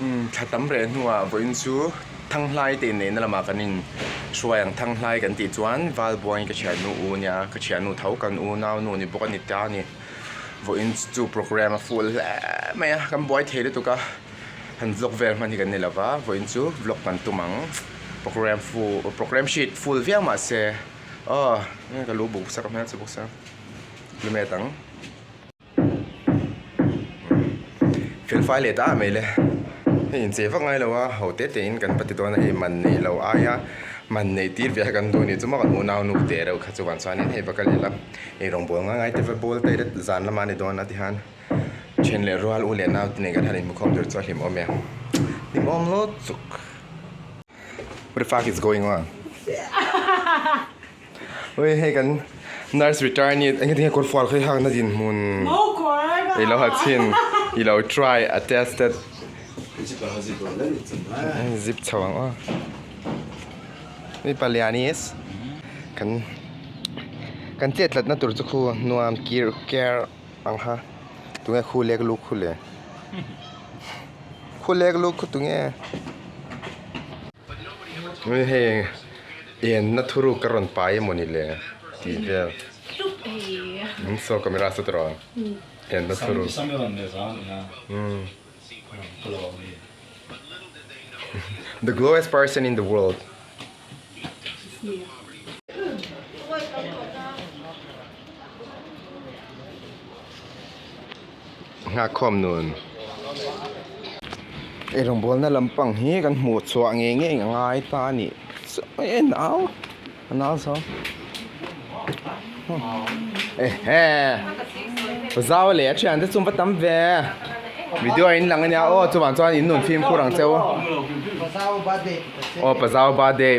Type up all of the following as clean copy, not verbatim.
Umm thla tam reh hnuah vawiin chu Thanghlai te inneihna lamah kan in hruai ang. Thanghlai kan tih chuan Valbuangin ka thiannu u nia, ka thiannu tho kan unau nu ni bawk a ni ta a ni. Vawiin chu programme a full hle mai a, kan buai thei lutuk a, han vlog vel hman hi kan ni lova, vawiin chu vlog kan tum ang. Programme full programme sheet full viau mahse aw ka lu buk sak a hmel chu bawk sia lumet ang. Fel fai leh ta mai le hei inchei vak ngai lo a ho te te in kan va ti dawn a hei man neih loh aia man neih tir ve kha kan duh a nih chu maw kan unau nu te reuh kha chuan chuanin hei va kal ila ei rawngbawl ngai ngai te va bawl ta ila zan lamah a ni dawn a tihian then leh rual u leh nau te nen kan han inhmukhawm tur chu a hlimawm e hlimawm lawt chuk what the fuck is going on. Ui hei kan nurse returnee eng nge kawr fual kha i hakna dinhmun i lo ha chhin i lo try a tested zip chho ang aw mi palianis kan kan chet tlatna tur chu khu nuam kir ker ang kha tunge khu lek luk khu le khu lek luk khu tunge. Ui hei enna thuruk ka rawn pai emaw ni le tih vel saw camera saw tawh enna thuruk the glowest person in the world. Nghakkhawm nun eirawngbawlna lampang hi kan hmuh chhuah ngei ngei a ngai ta a nih chu nau a nau zo ehe zau leh a thian te chu va tam ve video a in lang ania aw chuvang chuan in nun fimkhur ang cheu aw pazau birthday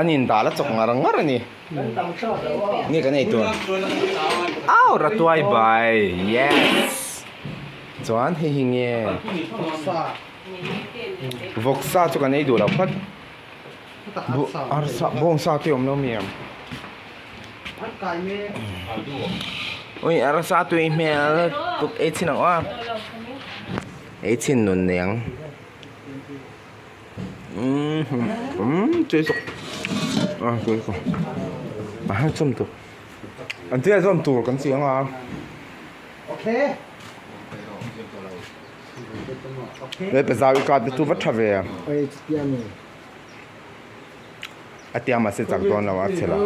an indah la chawk ngar ngar a ni. Nge kan ei tur Au ratuai bai yes Chuan hei hi nge Vawksa chu kan ei duh lo phawt Arsa bawngsa te awm lo mi em Ui arsa tui hmel tuk ei chhin ang aw Ei chhin nun nei ang. Tui zawk a tui zawk a han chawm tur an tia zawm tur kan chiang a he pe zau i kat te chu va tha ve a tia mahse chak dawn lo a chhe lo.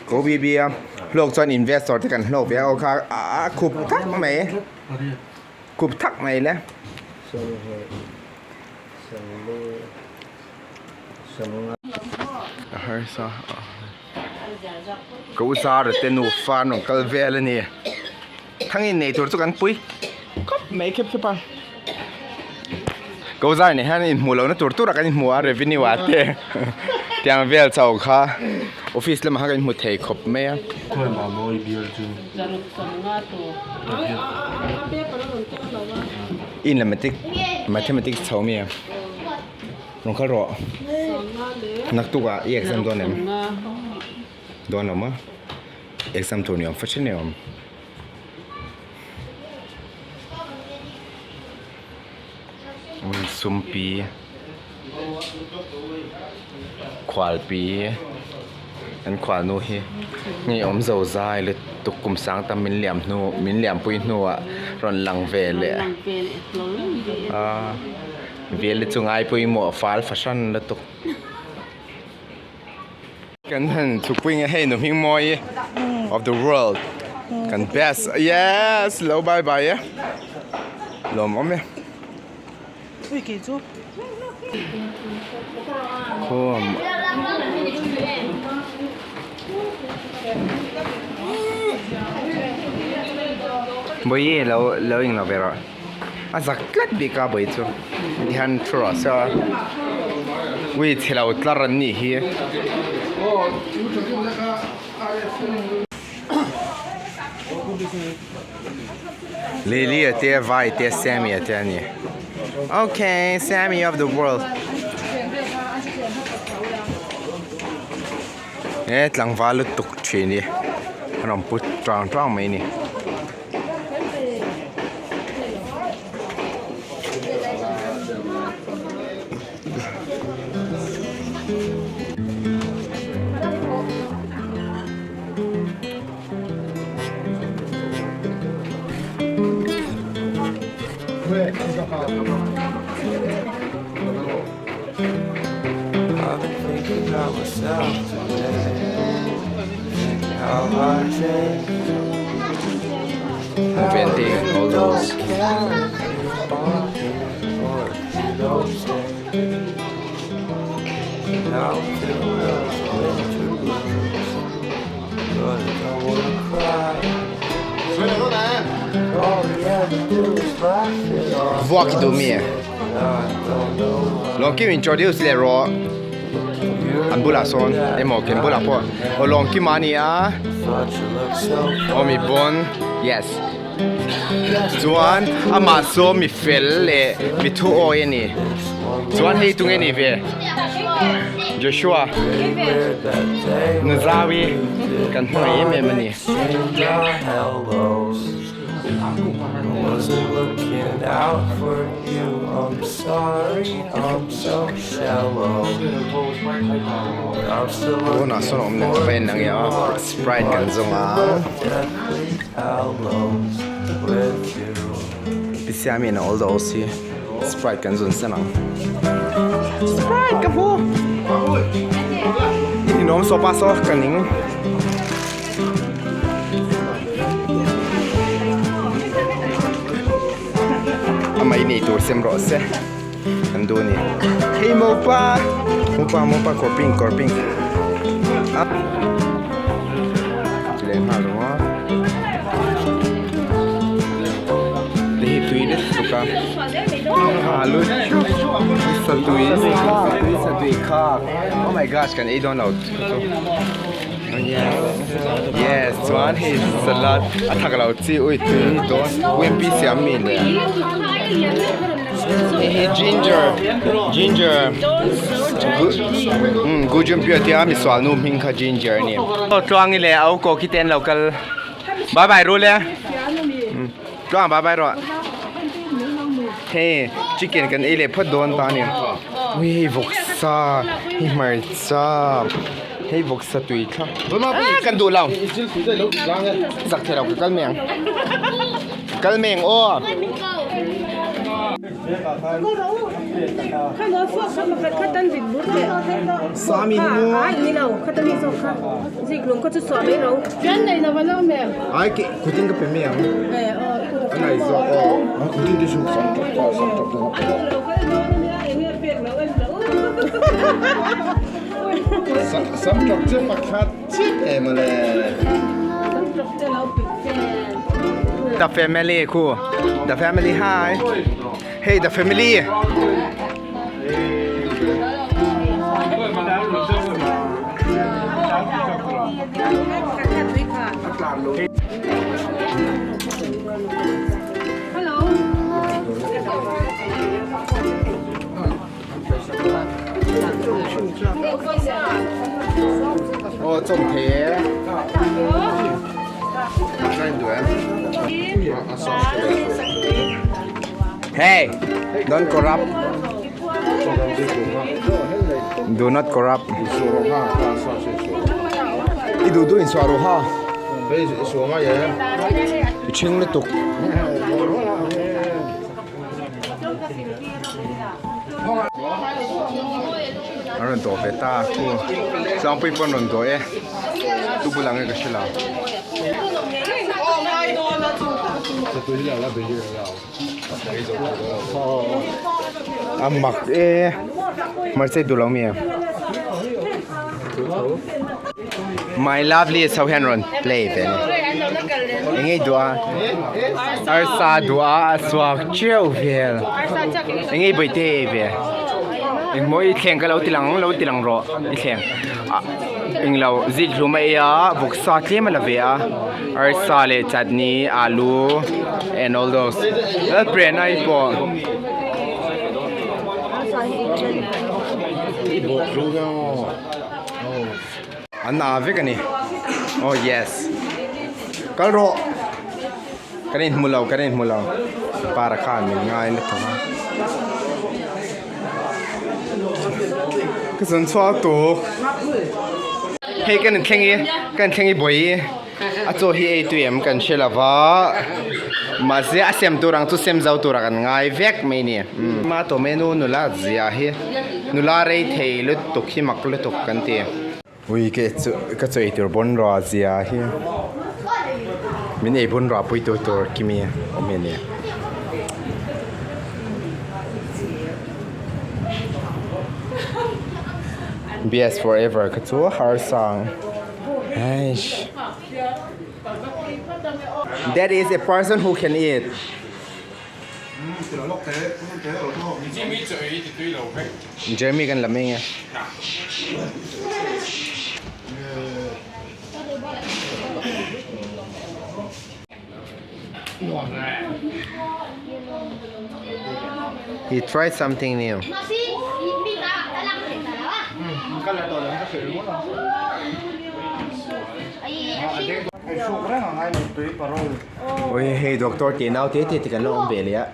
Ko BB a hlawk chuan investor te kan hlawk ve a aw kha a khup thak mai khup thak mai le. A harsa ka u zara te nufa an rawn kal vel a ni thang in nei tur chu kan pui khawp mai khep khep a ka u zara nen hian inhmuh lohna tur tur ah kan inhmu a revenue ah te tiang vel chho kha office lamah khan kan inhmu thei khawp mai a. In la matic mathematics chho mi a rawn kal rawh naktuk ah i exam dawn em dawn lo maw exam tur ni awm fat hret ni awm. Sumpi khualpi an khualnu hi hei awm zo zai lutuk kum sang tam min liam hnu min liampui hnuah rawn lang ve leh a vel te chu ngai pawimawh fal fahran lutuk. Kan han thupui nge hei nu hming mawi of the world kan best yes lo bye bye e lawm awm e khawm bawihi lo lo englo ve rawh a zak tlat bik a bawihi chu tihian thu rawh se a ui chhe lo tlar an nih hi. Lily a te Vai te Sammy a te a ni okay Sammy of the world he tlangval lutuk thin hi a rawn pu tang tang mai a ni. Venting and all those. Vuak i duh mi e. Lawngkim introduce leh rawh an bulah sawn emaw ken bulah pawh aw Lawngkim a ni a aw mi bawn yes chuan amah saw mi fel leh mi thu awi a ni chuan hei tunge ni ve Joshua Nuzawi kan hmangaih em em a ni. Pawnah sawn a awm leh ka va en ang e a sprite kan zawng a Pisiami in a awl daw si sprite kan zawn san ang sprite ka hmu i ninawm saw pa saw ka ning. A mai nei tur sem rawh se an duh a ni. Hei mopa mopa mopa kawr pink kawr pink a ti leh nghal rawh a te hi tui deuh tuk a alu satui satui satui kha oh my gosh kan ei dawn lo Yes chuan hei salad a thak lo chi ui tui dawn UMP siam mi le hei hi ginger ginger um gujum pia tia mi sual nu hming kha ginger a ni aw tluangi leh a uko khi te an lo kal bye bye ru le tluang bye bye rawh hei chicken kan ei leh phawt dawn ta a ni ui hei vawksa hei hmarcha. Hei vawksa tui thla kan duh lo zak thei lo ka kal mai ang kal mai ang aw. Ai ke kutin ka pe mai ang a nai zawk aw. Sam ṭawp chu pakhat chiah em a le. The family khu the family hi hey the family Aw chawm thei e Hey don't corrupt Do not corrupt I duh duh in suah rawh ha I ṭhing lutuk. An rawn dawh ve ta khu tlangpui pawh an rawn dawh e tu bulah nge ka hre lo. A mak e hmarcha i duh lo mi My lovely chho hian rawn play ve a ni eng nge i duh a arsa duh a a chhuak teuh vel eng nge i bawihte ei ve engmaw i thleng ka lo ti lang lo ti lang rawh i thleng ah englo zik hlum a ei a vawksa tlem a la ve a arsa leh chutney alu and all those prena i pawh. An aa vek a ni oh yes kal rawh kan inhmu lo kan inhmu lo para khan min ngai na thawk a ka zun chhuak tuk hei kan inthleng i kan inthleng i bawi i. A chaw hi ei tui em kan hre lo va, mahse a sem tur ang chu sem zo tura kan ngai vek mai ni. Ma tawmenu nula zia hi nula rei thei lutuk hi mak lutuk kan ti. Ui ke chu ka chaw ei tur bawn rua zia hi min ei bawn rua pui tur tur kimi awm hi a ni. Best forever kha chu har sang. Eish. That is a person who can eat. Jeremy kan la mai nge. He tried something new. Oi hei doctor tih nau te te te kan lo awm ve leh a.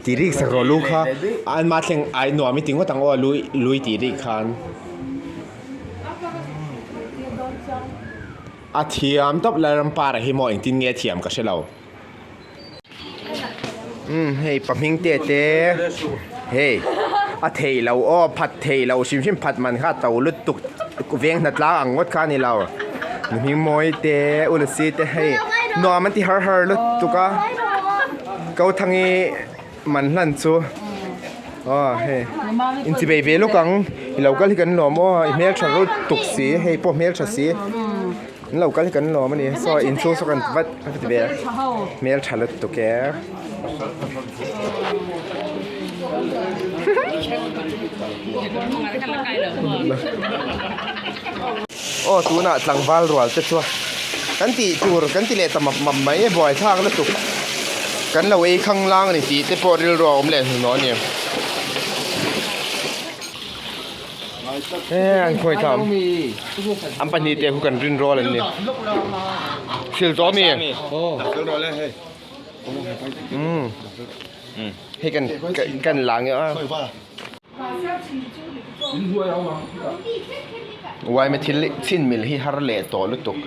Tih rik sak rawh lu kha an mah thleng ai nuam i ti ngawt ang aw lui lui tih rik khan. A thiam tawp Lalrampara hi maw engtin nge a thiam ka hre lo. Umm hei pahming te te hei a thei lo aw phat thei lo hrim hrim phat man kha a to lutuk veng hna tlang ang ngawt kha a ni lo hming mawi te ulasi te hei nuam an ti har har lutuk a ko thangi man hlan chu aw hei inchibei ve lawk ang i lo kal hi kan lawm aw i hmeltha lutuk si hei pawh hmeltha si. An lo kal hi kan lawm a ni saw inchhung saw kan vat vat ve a hmel tha lutuk e. Aw tunah tlangval rual te chuan kan tih tur kan ti leh ta map map mai buaithlak lutuk kan lo ei khang lang a ni tih te pawh rilru a awm leh hnuhnawh a ni. He an khawi tham an pahnih te khu kan rin rual an ni sil tawh mi um hei kan kan la nge a uaime thil chin mil hi har leh tawh lutuk.